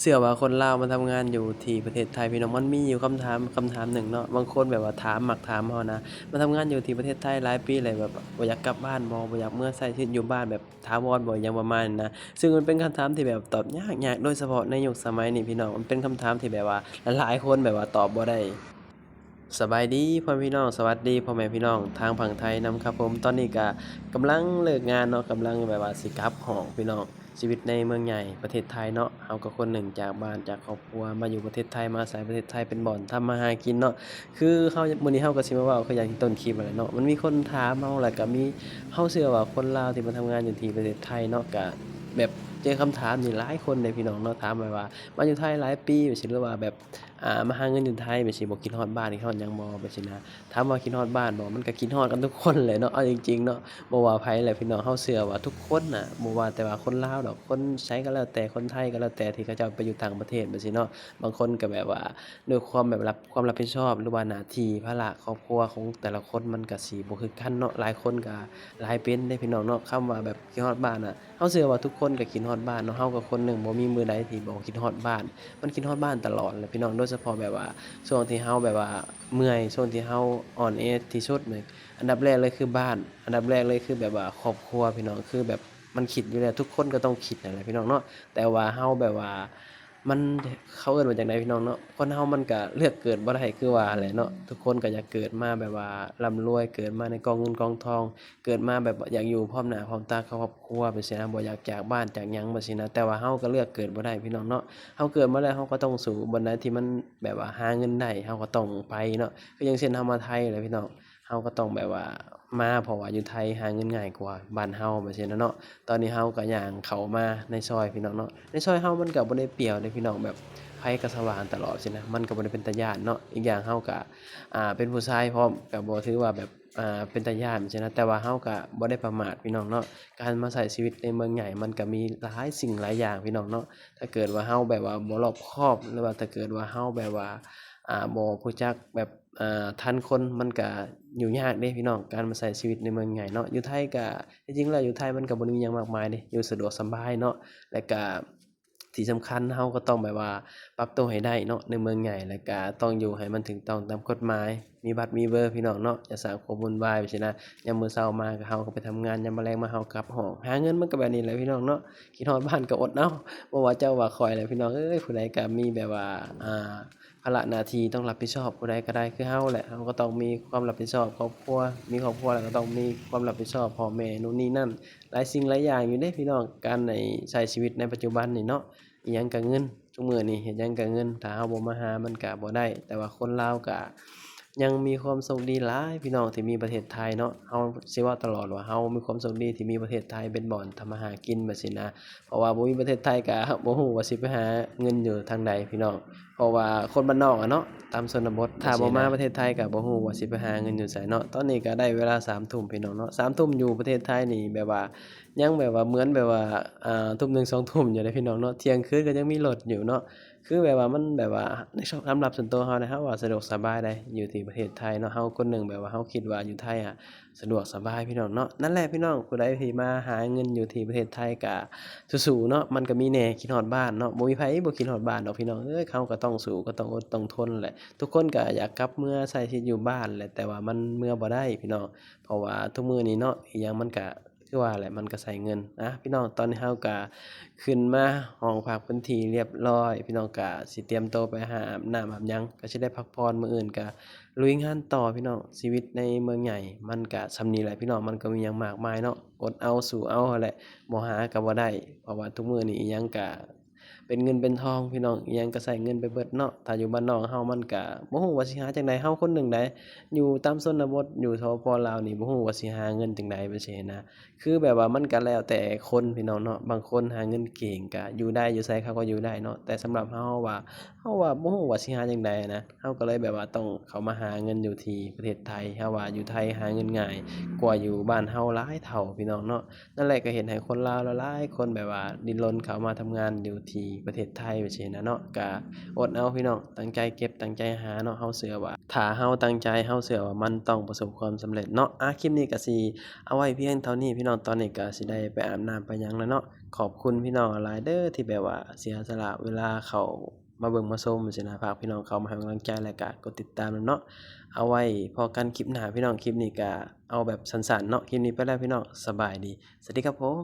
ເຊື່ອວ່າຄົນລາວມາທຳງານຢູ່ທີ່ປະເທດໄທພີ່ນ້ອງ ມັນມີຢູ່ຄຳຖາມ ຄຳຖາມໜຶ່ງເນາະ ບາງຄົນແບບວ່າຖາມ ມັກຖາມເຮົານະ ມາທຳງານຢູ່ທີ່ປະເທດໄທຫຼາຍປີແລ້ວ ແບບບໍ່ຢາກກັບບ້ານບໍ່ ບໍ່ຢາກເມືອໃຊ້ຊີວິດຢູ່ບ້ານແບບຖາວອນບໍ່ ຫຍັງປະມານນີ້ນະ ຊຶ່ງມັນເປັນຄຳຖາມທີ່ແບບຕອບຍາກ ຍາກ ໂດຍສະເພາະໃນຍຸກສະໄໝນີ້ພີ່ນ້ອງ ມັນເປັນຄຳຖາມທີ່ແບບວ່າຫຼາຍໆຄົນແບບວ່າຕອບບໍ່ໄດ້. ສະບາຍດີພໍ່ແມ່ພີ່ນ້ອງ ສະຫວັດດີພໍ່ແມ່ພີ່ນ້ອງທາງຝັ່ງໄທນຳຄັບຜົມ ຕອນນີ້ກະກຳລັງເລີກງານເນາະ ກຳລັງແບບວ່າຊິກັບຫ້ອງພີ່ນ້ອງ ຊີວິດໃນເມືອງໃຫຍ່ປະເທດໄທເນາະ ເຮົາກໍຄົນໜຶ່ງຈາກບ້ານຈາກຄອບຄົວ ມາຢູ່ປະເທດໄທ ມາອາໄສປະເທດໄທເປັນບ່ອນທຳມາຫາກິນເນາະ ຄືເຮົາ ມື້ນີ້ເຮົາກໍຊິມາເວົ້າຄືຢ່າງທີ່ຕົ້ນຄລິບຫັ້ນແຫຼະເນາະ ມັນມີຄົນຖາມເຮົາ ແລ້ວກໍມີ ເຮົາເຊື່ອວ່າຄົນລາວທີ່ມາທຳງານຢູ່ທີ່ປະເທດໄທເນາະ ກະແບບເຈີຄຳຖາມນີ້ຫຼາຍຄົນເດ້ພີ່ນ້ອງເນາະ ຖາມແບບວ່າມາຢູ່ໄທຫຼາຍປີ ຫຼືວ່າແບບ ອ່າ ມາຫາເງິນຢູ່ໄທແບບຊີ້ ບໍ່ຄິດຮອດບ້ານ ຄິດຮອດຫຍັງບໍ່ ແບບຊີ້ນະ ຖາມວ່າຄິດຮອດບ້ານບໍ່ ມັນກໍຄິດຮອດກັນທຸກຄົນແຫຼະເນາະ ເອົາຈິງໆເນາະ ບໍ່ວ່າໃຜແຫຼະພີ່ນ້ອງ ເຮົາເຊື່ອວ່າທຸກຄົນນະ ບໍ່ວ່າແຕ່ວ່າຄົນລາວດອກ ຄົນໃສກໍແລ້ວແຕ່ ຄົນໄທກໍແລ້ວແຕ່ ທີ່ເຂົາເຈົ້າໄປຢູ່ຕ່າງປະເທດແບບຊີ້ເນາະ ບາງຄົນກໍແບບວ່າດ້ວຍຄວາມແບບຮັບ ຄວາມຮັບຜິດຊອບ ຫຼືວ່າໜ້າທີ່ພາລະຄອບຄົວຂອງແຕ່ລະຄົນ ມັນກໍຊິບໍ່ຄືກັນເນາະ ຫຼາຍຄົນກໍຫຼາຍເປັນເດ້ພີ່ນ້ອງເນາະ ຄຳວ່າແບບ ຄິດຮອດບ້ານນະ ເຮົາເຊື່ອວ່າທຸກຄົນກໍຄິດຮອດບ້ານເນາະ ເຮົາກໍຄົນໜຶ່ງບໍ່ມີມື້ໃດທີ່ບໍ່ຄິດຮອດບ້ານ ມັນຄິດຮອດບ້ານຕະຫຼອດແຫຼະພີ່ນ້ອງ ໂດຍສະເພາະແບບວ່າຊ່ວງທີ່ເຮົາແບບວ່າເມື່ອຍ ຊ່ວງທີ່ເຮົາອ່ອນແອທີ່ສຸດນີ້ ອັນດັບແລກເລີຍຄືບ້ານ ອັນດັບແລກເລີຍຄືແບບວ່າຄອບຄົວພີ່ນ້ອງ ຄືແບບມັນຄິດຢູ່ແລ້ວ ທຸກຄົນກໍຕ້ອງຄິດນັ້ນແຫຼະພີ່ນ້ອງເນາະ ແຕ່ວ່າເຮົາແບບວ່າ ມັນ ເຂົາເອີ້ນວ່າຈັ່ງໃດພີ່ນ້ອງເນາະ ຄົນເຮົາມັນກະເລືອກເກີດບໍ່ໄດ້ຄືວ່າແຫຼະເນາະ ທຸກຄົນກະຢາກເກີດມາແບບວ່າລ່ຳລວຍ ເກີດມາໃນກອງເງິນກອງທອງ ເກີດມາແບບຢາກຢູ່ພ້ອມໜ້າພ້ອມຕາກັບຄອບຄົວແບບຊີ້ນະ ບໍ່ຢາກຈາກບ້ານຈາກຫຍັງແບບຊີ້ນະ ແຕ່ວ່າເຮົາກະເລືອກເກີດບໍ່ໄດ້ພີ່ນ້ອງເນາະ ເຮົາເກີດມາແລ້ວເຮົາກໍຕ້ອງສູ້ ບ່ອນໃດທີ່ມັນແບບວ່າຫາເງິນໄດ້ ເຮົາກໍຕ້ອງໄປເນາະ ຄືຢ່າງເຊັ່ນເຮົາມາໄທແຫຼະພີ່ນ້ອງ ເຮົາກໍຕ້ອງແບບວ່າມາ ເພາະວ່າຢູ່ໄທຫາເງິນງ່າຍກວ່າບ້ານເຮົາແບບຊີ້ນະເນາະ ຕອນນີ້ເຮົາກໍຍ່າງເຂົ້າມາໃນຊອຍພີ່ນ້ອງເນາະ ໃນຊອຍເຮົາມັນກໍບໍ່ໄດ້ປຽວເດ້ພີ່ນ້ອງ ແບບໄຟກໍສະຫວ່າງຕະຫຼອດຊີ້ນະ ມັນກໍບໍ່ໄດ້ເປັນຕາຢ້ານເນາະ ອີກຢ່າງເຮົາກໍ ອ່າ ເປັນຜູ້ຊາຍພ້ອມ ກໍບໍ່ຖືວ່າແບບ ອ່າ ເປັນຕາຢ້ານຊີ້ນະ ແຕ່ວ່າເຮົາກໍບໍ່ໄດ້ປະໝາດພີ່ນ້ອງເນາະ ການມາໃຊ້ຊີວິດໃນເມືອງໃຫຍ່ ມັນກໍມີຫຼາຍສິ່ງຫຼາຍຢ່າງພີ່ນ້ອງເນາະ ຖ້າເກີດວ່າເຮົາແບບວ່າບໍ່ລອບຄອບ ຫຼືວ່າຖ້າເກີດວ່າເຮົາແບບວ່າ ອ່າ ບໍ່ຮູ້ຈັກແບບ ອ່າ ທັນຄົນ ມັນກະຢູ່ຍາກເດ້ພີ່ນ້ອງ ການມາໃຊ້ຊີວິດໃນເມືອງໃຫຍ່ເນາະ ຢູ່ໄທກະ ທີ່ຈິງແລ້ວຢູ່ໄທມັນກະບໍ່ໄດ້ມີຫຍັງມາກມາຍເດ້ ຢູ່ສະດວກສະບາຍເນາະ ແລະກະທີ່ສຳຄັນເຮົາກໍຕ້ອງແບບວ່າປັບໂຕໃຫ້ໄດ້ເນາະ ໃນເມືອງໃຫຍ່ ແລະກະຕ້ອງຢູ່ໃຫ້ມັນຖືກຕ້ອງຕາມກົດໝາຍ ມີບັດມີເບີພີ່ນ້ອງເນາະ ຢ່າສ້າງຄວາມວຸ່ນວາຍຊີ້ນະ ຍາມມື້ເຊົ້າມາກໍເຮົາກໍໄປທຳງານ ຍາມແລງມາເຮົາກັບຫ້ອງ ຫາເງິນມັນກໍແບບນີ້ແຫຼະພີ່ນ້ອງເນາະ ຄິດຮອດບ້ານກໍອົດເອົາ ບໍ່ວ່າເຈົ້າວ່າຂ້ອຍແຫຼະພີ່ນ້ອງເອີຍ ຜູ້ໃດກໍມີແບບວ່າ ອ່າ ພາລະໜ້າທີ່ຕ້ອງຮັບຜິດຊອບ ຜູ້ໃດກໍໄດ້ຄືເຮົາແຫຼະ ເຮົາກໍຕ້ອງມີຄວາມຮັບຜິດຊອບຄອບຄົວ ມີຄອບຄົວແລ້ວກໍຕ້ອງມີຄວາມຮັບຜິດຊອບພໍ່ແມ່ ໂນ່ນນີ້ນັ້ນ ຫຼາຍສິ່ງຫຼາຍຢ່າງຢູ່ເດ້ພີ່ນ້ອງ ການໃນ ໃຊ້ຊີວິດໃນປັດຈຸບັນນີ້ເນາະ ອີ່ຫຍັງກໍເງິນ ທຸກມື້ນີ້ເຮັດຫຍັງກໍເງິນ ຖ້າເຮົາບໍ່ມາຫາມັນກໍບໍ່ໄດ້ ແຕ່ວ່າຄົນລາວກໍຍັງມີຄວາມໂຊກດີຫຼາຍພີ່ນ້ອງທີ່ມີປະເທດໄທເນາະ ເຮົາຊິເວົ້າຕະຫຼອດວ່າເຮົາມີຄວາມໂຊກດີທີ່ມີປະເທດໄທເປັນບ່ອນທຳມາຫາກິນແບບຊີ້ນະ ເພາະວ່າບໍ່ມີປະເທດໄທກະບໍ່ຮູ້ວ່າຊິໄປຫາເງິນຢູ່ທາງໃດພີ່ນ້ອງ ເພາະວ່າຄົນບ້ານນອກອະເນາະ ຕາມຊົນນະບົດ ຖ້າບໍ່ມາປະເທດໄທກະບໍ່ຮູ້ວ່າຊິໄປຫາເງິນຢູ່ໃສເນາະ ຕອນນີ້ກະໄດ້ເວລາສາມທຸ່ມພີ່ນ້ອງເນາະ ສາມທຸ່ມຢູ່ປະເທດໄທນີ້ແບບວ່າຍັງແບບວ່າເໝືອນແບບວ່າ ອ່າ ທຸ່ມໜຶ່ງ ສອງທຸ່ມຢູ່ເດ້ພີ່ນ້ອງເນາະ ທ່ຽງຄືນກໍຍັງມີລົດຢູ່ເນາະ ຄືແບບວ່າມັນແບບວ່າໃນສຳລັບສ່ວນຕົວເຮົານະ ເຮົາວ່າສະດວກສະບາຍໃດ໋ ຢູ່ທີ່ປະເທດໄທເນາະ ເຮົາຄົນໜຶ່ງແບບວ່າເຮົາຄິດວ່າຢູ່ໄທອະ ສະດວກສະບາຍພີ່ນ້ອງເນາະ ນັ້ນແຫຼະພີ່ນ້ອງ ຜູ້ໃດທີ່ມາຫາເງິນຢູ່ທີ່ປະເທດໄທກະສູ້ໆເນາະ ມັນກະມີແດ່ຄິດຮອດບ້ານເນາະ ບໍ່ມີໃຜບໍ່ຄິດຮອດບ້ານດອກພີ່ນ້ອງເອີຍ ເຮົາກະຕ້ອງສູ້ ກະຕ້ອງອົດຕ້ອງທົນແຫຼະ ທຸກຄົນກະຢາກກັບເມືອໃຊ້ຊີວິດຢູ່ບ້ານແຫຼະ ແຕ່ວ່າມັນເມືອບໍ່ໄດ້ພີ່ນ້ອງ ເພາະວ່າທຸກມື້ນີ້ເນາະ ອີ່ຫຍັງມັນກະ ຄືວ່າແຫຼະ ມັນກະໃຊ້ເງິນ ອາ ພີ່ນ້ອງ ຕອນນີ້ເຮົາກະຂຶ້ນມາຫ້ອງພັກເປັນທີ່ລຽບຮ້ອຍ ພີ່ນ້ອງ ກະຊິຕຽມໂຕໄປຫາອາບນ້ຳອາບຫຍັງ ກະຊິໄດ້ພັກຜ່ອນ ມື້ອື່ນກະລຸຍງານຕໍ່ພີ່ນ້ອງ ຊີວິດໃນເມືອງໃຫຍ່ ມັນກະສ່ຳນີ້ແຫຼະພີ່ນ້ອງ ມັນກະບໍ່ມີຫຍັງມາກມາຍເນາະ ອົດເອົາສູ້ເອົາຫັ້ນແຫຼະ ບໍ່ຫາກະບໍ່ໄດ້ ເພາະວ່າທຸກມື້ນີ້ອີ່ຫຍັງກະ ເປັນເງິນເປັນທອງພີ່ນ້ອງ ອີ່ຫຍັງກໍໃຊ້ເງິນໄປເບິດເນາະ ຖ້າຢູ່ບ້ານນອກເຮົາມັນກະບໍ່ຮູ້ວ່າຊິຫາຈັ່ງໃດ ເຮົາຄົນໜຶ່ງໃດ໋ ຢູ່ຕາມຊົນນະບົດ ຢູ່ ສປປ ລາວນີ້ ບໍ່ຮູ້ວ່າຊິຫາເງິນຈັ່ງໃດແບບຊີ້ນະ ຄືແບບວ່າມັນກະແລ້ວແຕ່ຄົນພີ່ນ້ອງເນາະ ບາງຄົນຫາເງິນເກັ່ງກະຢູ່ໄດ້ ຢູ່ໃສເຂົາກໍຢູ່ໄດ້ເນາະ ແຕ່ສຳລັບເຮົາ ເຮົາວ່າ ເຮົາວ່າບໍ່ຮູ້ວ່າຊິຫາຈັ່ງໃດນະ ເຮົາກໍເລີຍແບບວ່າຕ້ອງເຂົ້າມາຫາເງິນຢູ່ທີ່ປະເທດໄທ ເຮົາວ່າຢູ່ໄທຫາເງິນງ່າຍກວ່າຢູ່ບ້ານເຮົາຫຼາຍເທົ່າພີ່ນ້ອງເນາະ ນັ້ນແຫຼະ ກໍເຮັດໃຫ້ຄົນລາວຫຼາຍໆຄົນແບບວ່າດີ້ນລົນເຂົ້າມາທຳງານຢູ່ທີ່ປະເທດໄທແບບຊີ້ນະເນາະ ກະອົດເອົາພີ່ນ້ອງ ຕັ້ງໃຈເກັບຕັ້ງໃຈຫາເນາະ ເຮົາເຊື່ອວ່າ ຖ້າເຮົາຕັ້ງໃຈ ເຮົາເຊື່ອວ່າມັນຕ້ອງປະສົບຄວາມສຳເລັດເນາະ ອາ ຄລິບນີ້ກະຊິເອົາໄວ້ພຽງເທົ່ານີ້ພີ່ນ້ອງ ຕອນນີ້ກະຊິໄດ້ໄປອາບນ້ຳໄປຫຍັງແລ້ວເນາະ ຂອບຄຸນພີ່ນ້ອງຫຼາຍເດີ ທີ່ແບບວ່າເສຍສະຫຼະເວລາເຂົ້າມາເບິ່ງມາຊົມຊີ້ນະ. ຝາກພີ່ນ້ອງເຂົ້າມາໃຫ້ກຳລັງໃຈ ແລະກະກົດຕິດຕາມນຳເນາະ. ເອົາໄວ້ພໍ້ກັນຄລິບໜ້າພີ່ນ້ອງ. ຄລິບນີ້ກະເອົາແບບສັ້ນໆເນາະ. ຄລິບນີ້ໄປແລ້ວພີ່ນ້ອງ. ສະບາຍດີ. ສະຫວັດດີຄັບຜົມ.